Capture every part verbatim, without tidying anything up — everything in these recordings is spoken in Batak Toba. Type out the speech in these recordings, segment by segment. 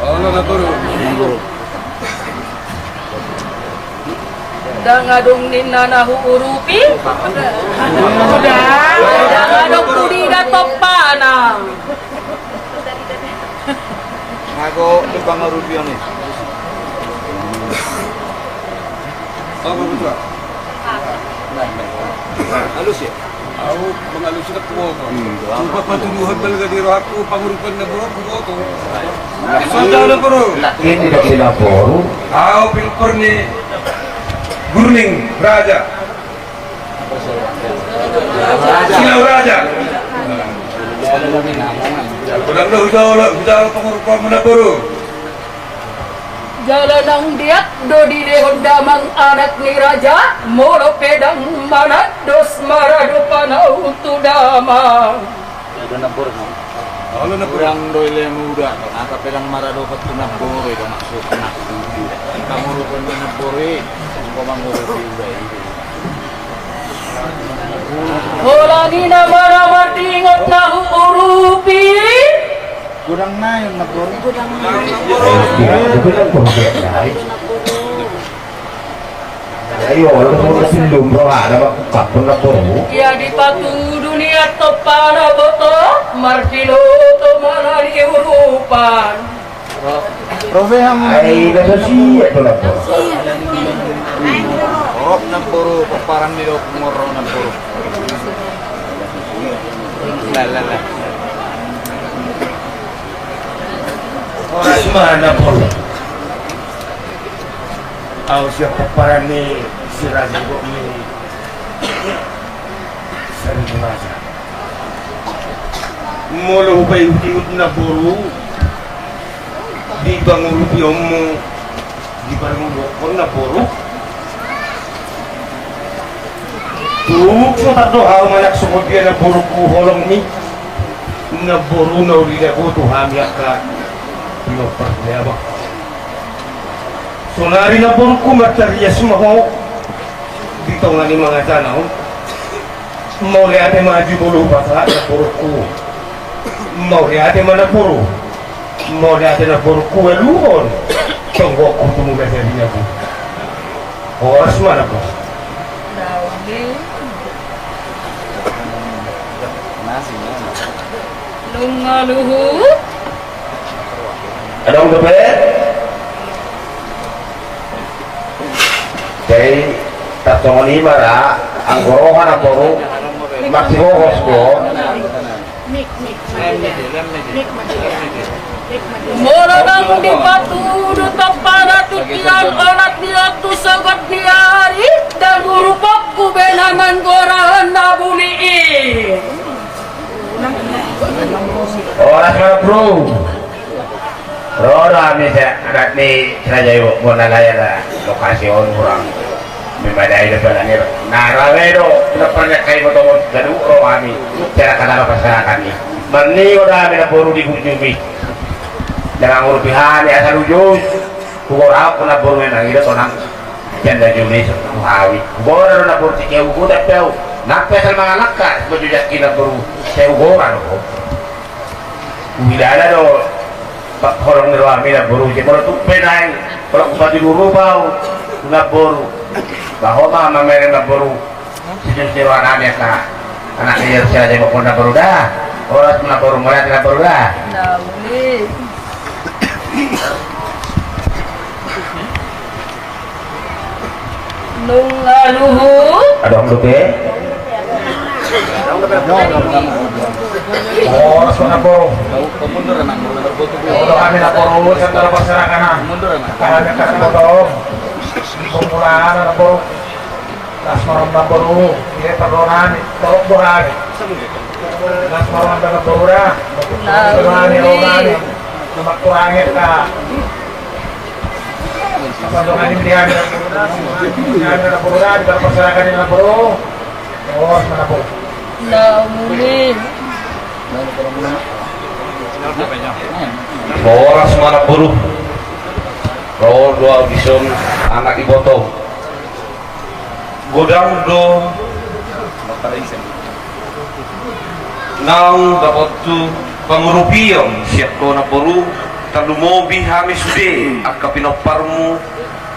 Olo na boru. Ndang adong ninna na huurupi. Ndang adong pudi na tompana. Ngago di pangarupion i. Alus ya? Au mangalusi na huboto. Supa patuduhon balga di rohangku pangurupion na boru huboto. Sonda na boru. Ini dok di na boru. Au pilpur ni Gurning Raja. Silau Raja. Godang do hujalo, hujalo pangurupion na boru. Jala nang diat do dilehon damang anak ni raja, molo pe ndang manandos maradopan au tu damang. Uda na boru. Olo na boru. Godang do ile muda, angka pe ndang maradopan tu na boru, i do maksudna. Pangurupion na boru i, anggo mangurupi uda i. Holan i na mara mandingot na huurupi. Godang nai na boru. Godang nai. Ayo, olo na boru, sindum roha na bak kapun na boru. Ia dipatudu ni antong pala boto, martinoto mala ni urupan. Robe hamu. Ai na so siap do na boru. Olo na boru, pomparan ni do pungoro na boru. La la la. Horas ma na boru. Au siap pomparan ni si raja i, gok ni. Sari ni raja. Molo hupaihutihut na boru di pangurupionmu, di parngoluonmu na boru. Tuk so tardok au manang songon dia na borungku holong ni na boru na uli na go tu hami angka pinompar ni abang. Sonari na borungku martarias ma ho di tonga ni mangaja na on. Mauliate ma jumolo hupasahat na borungku. Mauliate ma na boru. Mauliate na borungku, aluhon tonggoku tu mula jadi na boru. Horas ma na boru. Nunga luhut. Adong dope? Jadi tarsongon i ma ra, anggo roha na boru marsihohos do. Molo nang dipatudu tompana tingki on, olat ni on tu sogot ni ari, ndang urupokku be na manggora na buni i. Horas ma na boru. Ro do hami sian anak ni si raja i, bona laya na lokasi on hurang. Memadai do pala ni ro. Na rame do na pernah kai motomot gaduh ro hami. Cara kata apa sekarang kami. Marningot do hami na boru di bujumi. Ndang mangurupi hami asal uju. Hugora au na boru memang i do tonang. Janda jumi so hawi. Hugora do na boru tingki au, hugodang pe au. Nang pe asal mangalangka baju jaki na boru. Sai hugora do. Huhilala do holong ni rohami na boru. Jadi molo tung pe naeng, molo hupatudu rupa au na boru. Bah ho ma mamere na boru. Sijus ni roha nami angka anak ni Yerusalem, aja mokon na boru da. Horas ma na boru, mauliate na boru da. Nunga luhut. Adong dope? Horas ma na boru. Olo hami na boru, setelah parserahan. Hami kasih potong. Pembulaan na boru. Las ma roha na boru, dia perdonaan, tolong boru hami. Las ma roha na boru da. Perdonaan, roha nami. Nama kurangnya ka. Apa doa ini dia? Dia na boru da, di perserahan na boru. Oh, mana boru? Nauli. Horas ma na boru. Ro do au dison anak ibotom. Godang do naung dapot tu pangurupion sian ho na boru. Tarlumobi hami sude angka pinomparmu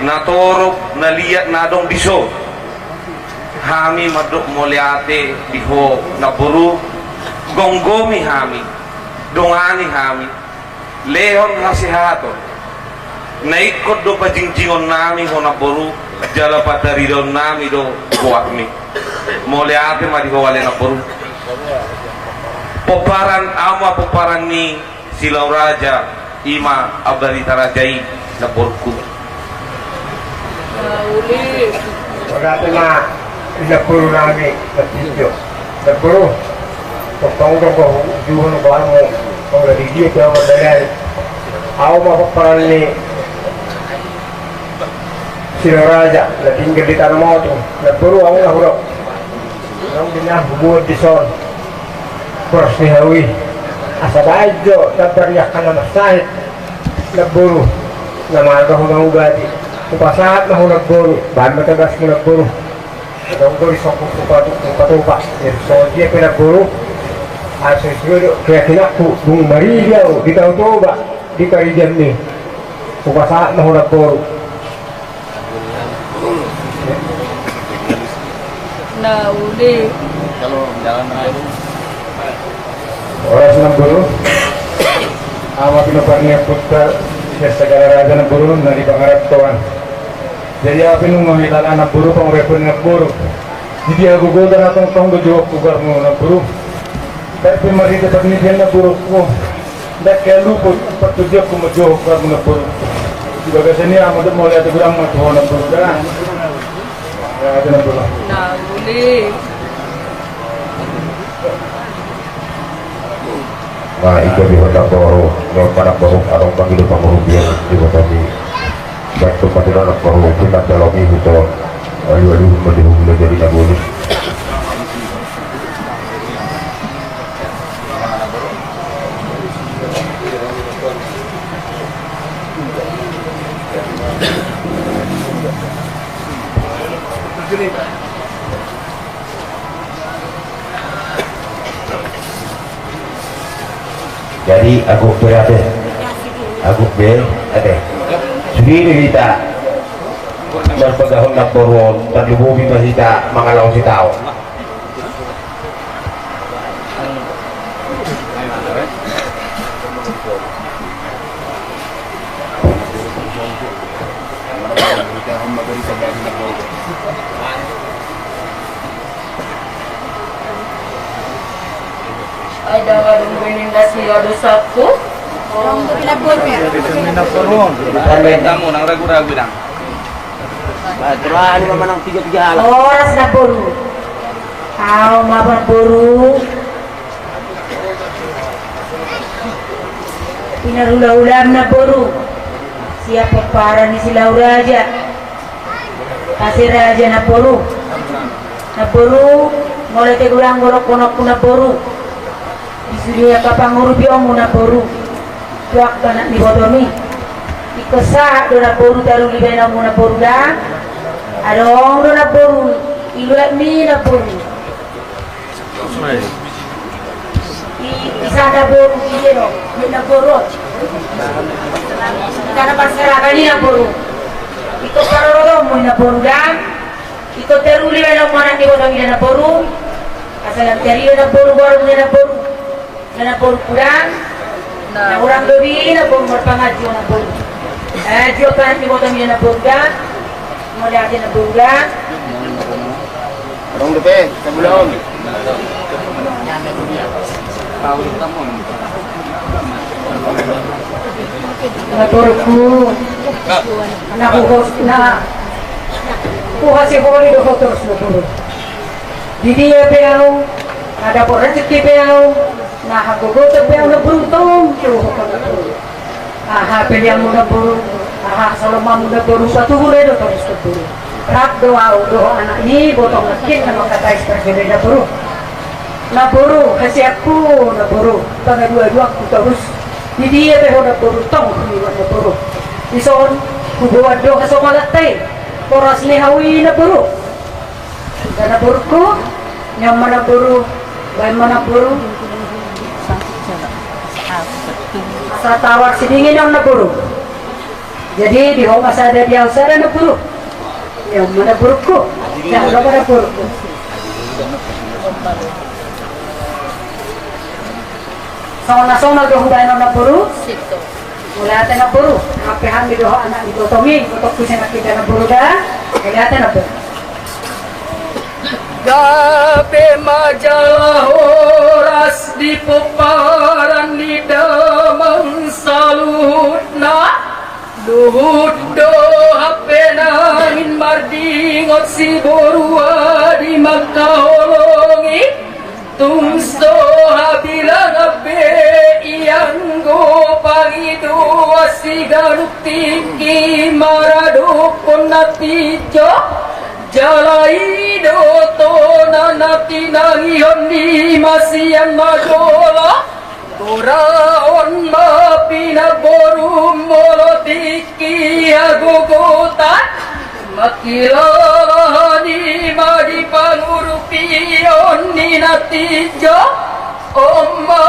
na torop na liat na adong dison. Hami mandok mauliate di ho namboru, gomgomi hami, dongani hami, lehon hasehaton. Na ingkon do pajingjingonnami ho namboru, jala pataridaonnami do goarmi. Mauliate ma di ho ale namboru. Pomparan, au ma pomparan ni Silauraja, i ma Ambarita Raja i, namborungku. Mauliate ma di namborunami Martijio. Namboru, tongtong do hujuhon goarmu, olo di dia pe au mandalani. Au ma pomparan ni Silauraja na tinggal di Tano Moting. Namboru, au na hudok. Nang di na hubuat dison boras ni hau i, asa baen jo tamba ni angka na marsahit namboru, na marga ho mangubati. Hupasahat ma ho namboru, baen ma tamba ni namboru. Adong do dison hupatupa, hupatupa. Jadi songon dia pe namboru, asa sude do keyakinanku, dung maridi au di Tao Toba di karidianmi. Hupasahat ma ho namboru. Na uli. Horas namboru. Au ma pinompar ni ompunta Sian Sagala Raja namboru na di pangarantoan. Jadi au pe nunga hilala namboru panguraion namboru. Di dia gogo do na tongtong do jolo goarmu namboru. Baik pe marhite pangidoan namborungku. Ndang hea luput, partondianku ma jolo goarmu namboru. Di bagasan i au mandok mauliate godang ma tu ho namboru da. Mauliate namboru. Na uli. Nah, itu di ho namboru, di ho namboru, adong pangido pangurupion di ho tadi. Baik tu pati ho namboru, kita jalomi huton. Ayo, ayo, mending jadi namboru. Jadi, agung berarti. Agung be, ate. Sude do hita. Marpagahon namboru on, tarlumobi ma hita mangalaosi taon. Ai ndang adong be ninna sia dosaku. Adong dope namboru. Tamu nang ragu-ragu dang. Horas namboru. Au ma namboru. Pinarhulahulaam namboru. Sian pomparan ni Silauraja. Asa raja namboru. Namboru, molo ate godang dohononku namboru. Di sude angka pangurupionmu namboru. Tu angka anak ni ibotomi. Ingkon sahat do namboru taruli baenonmu namboru da. Adong do namboru, i luatmi namboru. I, i sada boru, i dia do, i namboru on. I sada parserahan i namboru. Ingkon parorotonmu i namboru da. Ingkon taruli baenonmu anak ni ibotomi da namboru. Asa lam tarida namboru goarmu da namboru. Namboru godang. Na godang do be namboru marpangaji namboru. Eh, jua anak ni ibotomi da namboru da. Mauliate namboru da. Adong dope, sabulan. Namborungku. Na huhos na. Huhasiholi do ho torus namboru. Di dia pe au, na dapot rezeki pe au, na hagogotan pe au namboru tong tu ho namboru. Aha peleanmu namboru, aha hasolomanmu namboru, patubu do torus namboru. Rap do au dohot anak ni ibotom nangkin na mangkatai siparjolo namboru. Namboru, hasianku namboru, pangaduaduanku torus. Di dia pe ho namboru tong huliwat namboru. Dison, huboan do hasongalanta i. Horas ni hau i namboru. Ida namborungku, nian ma namboru, baen ma namboru. Satawar sidingin on, namboru. Jadi di ho ma sada, di au sada, namboru. Di ho ma, namboruku. Di ho ma, namboruku. Songon na somal do hubaen on, namboru. Mauliate, namboru. Hape hami dohot anak ni ibotomi, ibotongku, sian hita, namboru, da. Mauliate, namboru. Gabe ma jala horas di pomparan ni damang saluhutna. Luhut do hape nangkin mardingot si boru Adi mangkaholongi. Tung so habilang hape ianggo pangidoan siganup tingki maradophon na tinjo. Jala i do tona na tinangihon ni masian ma jolo. Goraon ma pinaboru molo tingki hagogotan. Mangkilala hami ma di pangurupion ni na tinjo. On ma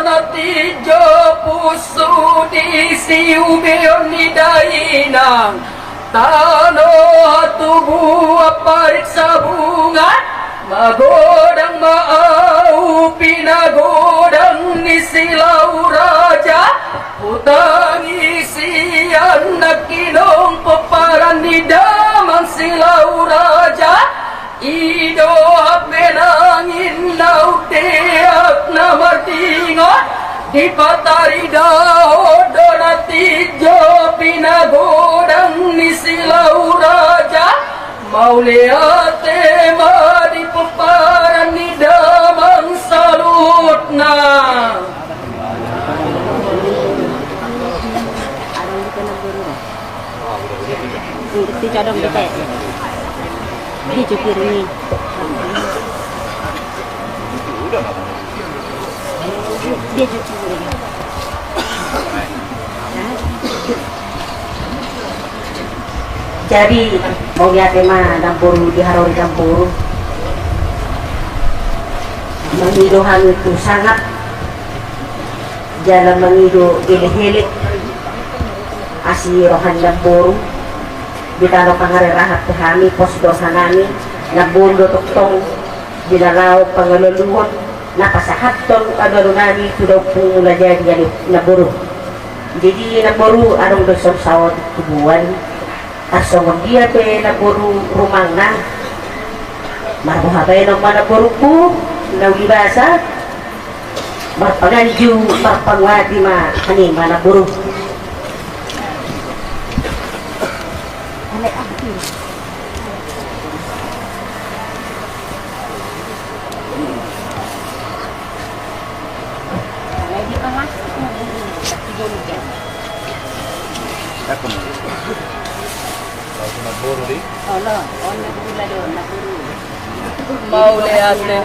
na tinjo pusu di siubeon ni dainang. Tano hatubuan parik sabungan. Magodang ma au pinagodang ni Silau Raja. Hutangi sian nangkining pomparan ni damang Silau Raja. I do hape nangkin na umdeak na mardingot. Dipataridahon do na tinjo pinagodang ni Silau Raja. Mauliate ma di pomparan ni damang saluhutna. Di jokir ni. Dia jokir ni. Jadi, mauliate ma namboru di haroro ni namboru. Mangido hami tu sangap, jala mangido elek-elek asi roha ni namboru. Di tano pangarerahan pe hami, pos do roha nami, namboru do tongtong di na laho pangaluluhon, na pasahathon alualu nami tu da Ompung Mulajadi, namboru. Jadi namboru, adong do songon saotik tubuan. Tarsongon dia pe namboru rumangna. Marboha baenon ma namboruku, na uli basa. Marpanganju, marpanguati ma hami ma namboru. Mauliate.